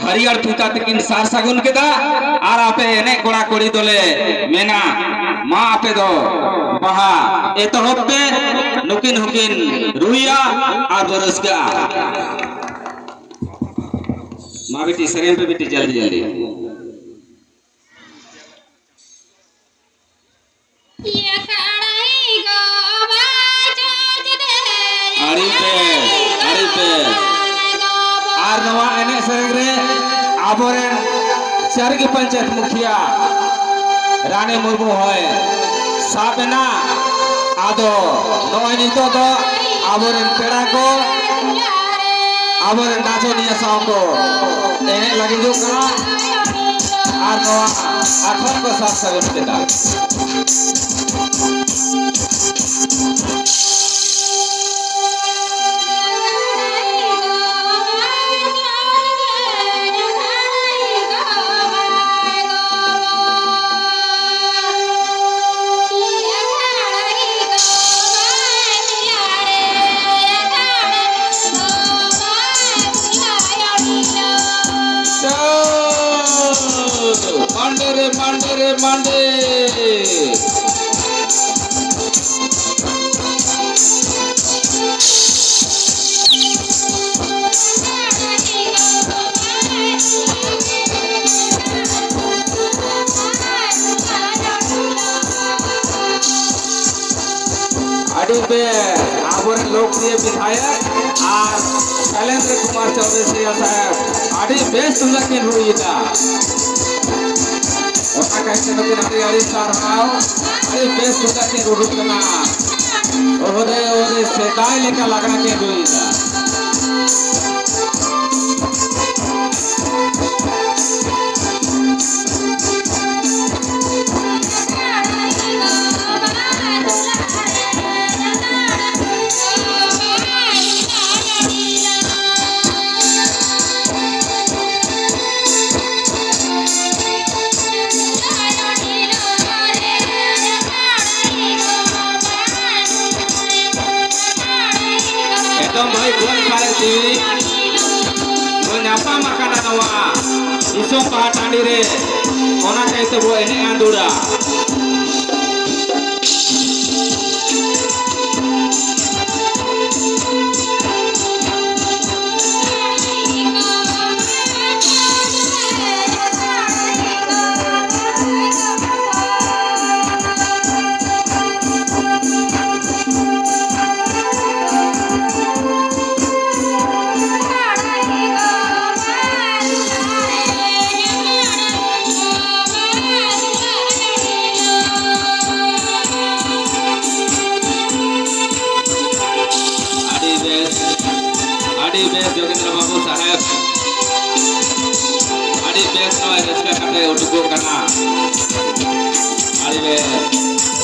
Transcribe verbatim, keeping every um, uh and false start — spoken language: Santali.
ᱦᱟᱹᱨᱭᱟᱹᱲ ᱯᱷᱤᱛᱟ ᱛᱮᱠᱤᱱ ᱥᱟᱨ ᱥᱟᱹᱜᱩᱱ ᱠᱮᱫᱟ᱾ ᱟᱨ ᱟᱯᱮ ᱮᱱᱮᱡ ᱠᱚᱲᱟ ᱠᱩᱲᱤ ᱫᱚᱞᱮ ᱢᱮᱱᱟ, ᱢᱟ ᱟᱯᱮ ᱫᱚ ᱵᱟᱦᱟ ᱮᱛᱚᱦᱚᱵ ᱯᱮ, ᱱᱩᱠᱤᱱ ᱦᱚᱸᱠᱤᱱ ᱨᱩᱭᱟ ᱟᱨ ᱵᱚ ᱨᱟᱹᱥᱠᱟᱹᱜᱼᱟ᱾ ᱢᱟ ᱵᱤᱴᱤ, ᱥᱮᱨᱮᱧ ᱯᱮ ᱵᱤᱴᱤ, ᱡᱚᱞᱫᱤ ᱡᱚᱞᱫᱤ᱾ ᱟᱹᱰᱤ ᱵᱮᱥ, ᱟᱹᱰᱤ ᱵᱮᱥ᱾ ᱟᱨ ᱱᱚᱣᱟ ᱮᱱᱮᱡ ᱥᱮᱨᱮᱧ ᱨᱮ ᱟᱵᱚᱨᱮᱱ ᱪᱟᱨᱜᱤ ᱯᱚᱧᱪᱟᱭᱮᱛ ᱢᱩᱠᱷᱤᱭᱟᱹ ᱨᱟᱱᱤ ᱢᱩᱨᱢᱩ ᱦᱚᱸᱭ ᱥᱟᱵ ᱮᱱᱟ᱾ ᱟᱫᱚ ᱱᱚᱜᱼᱚᱭ ᱱᱤᱛᱚᱜ ᱫᱚ ᱟᱵᱚᱨᱮᱱ ᱯᱮᱲᱟ ᱠᱚ, ᱟᱵᱚᱨᱮᱱ ᱱᱟᱪᱚᱱᱤᱭᱟᱹ ᱥᱟᱶ ᱠᱚ ᱮᱱᱮᱡ ᱞᱟᱹᱜᱤᱫᱚᱜ ᱠᱟᱱᱟ᱾ ᱟᱨ ᱱᱚᱣᱟ ᱟᱠᱷᱲᱟ ᱠᱚ ᱥᱟᱨ ᱥᱟᱹᱜᱩᱱ ᱠᱮᱫᱟ᱾ ᱢᱟᱱᱰᱮ ᱨᱮ, ᱢᱟᱱᱰᱮ ᱨᱮ, ᱢᱟᱱᱰᱮ᱾ ᱟᱹᱰᱤ ᱵᱮᱥ, ᱟᱵᱚᱨᱮᱱ ᱞᱳᱠᱯᱨᱤᱭᱚ ᱵᱤᱫᱷᱟᱭᱚᱠ ᱟᱨ ᱥᱚᱭᱞᱮᱱᱫᱨᱚ ᱠᱩᱢᱟᱨ ᱪᱚᱣᱫᱷᱩᱨᱤᱭᱟ ᱥᱟᱦᱮᱵᱽ ᱟᱹᱰᱤ ᱵᱮᱥ ᱛᱩᱢᱫᱟᱜ ᱠᱤᱱ ᱨᱩᱭᱮᱫᱟ᱾ ᱚᱱᱟ ᱠᱟᱭᱛᱮ ᱱᱩᱠᱤᱱ ᱟᱹᱰᱤ ᱟᱹᱰᱤ ᱥᱟᱨᱦᱟᱣ, ᱟᱹᱰᱤ ᱵᱮᱥ ᱛᱩᱢᱫᱟᱜ ᱠᱤᱱ ᱨᱩᱨᱩᱜ ᱠᱟᱱᱟ᱾ ᱳᱦᱨᱮ ᱳᱦᱨᱮ ᱥᱮᱫᱟᱭ ᱞᱮᱠᱟ ᱞᱟᱜᱽᱲᱮ ᱠᱤᱱ ᱨᱩᱭᱮᱫᱟ᱾ ᱮᱠᱫᱚᱢ ᱵᱷᱟᱹᱭ, ᱵᱚᱞ ᱠᱷᱟᱱ ᱴᱤᱵᱷᱤ ᱵᱚᱞ ᱧᱟᱢ ᱧᱟᱯᱟᱢ ᱟᱠᱟᱱᱟ ᱱᱚᱣᱟ ᱫᱤᱥᱚᱢ ᱵᱟᱦᱟ ᱴᱟᱺᱰᱤ ᱨᱮ, ᱚᱱᱟ ᱪᱟᱭᱛᱮ ᱵᱚ ᱮᱱᱮᱡ ᱟᱸᱫᱳᱲᱟ᱾ ᱟᱹᱰᱤ ᱵᱮᱥ, ᱟᱹᱰᱤ ᱵᱮᱥ ᱡᱳᱜᱮᱱᱫᱨᱚ ᱵᱟᱹᱵᱩ ᱥᱟᱦᱮᱵᱽ, ᱟᱹᱰᱤ ᱵᱮᱥ ᱱᱚᱜᱼᱚᱭ ᱨᱟᱹᱥᱠᱟᱹ ᱠᱟᱛᱮ ᱩᱰᱩᱠᱚᱜ ᱠᱟᱱᱟ᱾ ᱟᱹᱰᱤ ᱵᱮᱥ᱾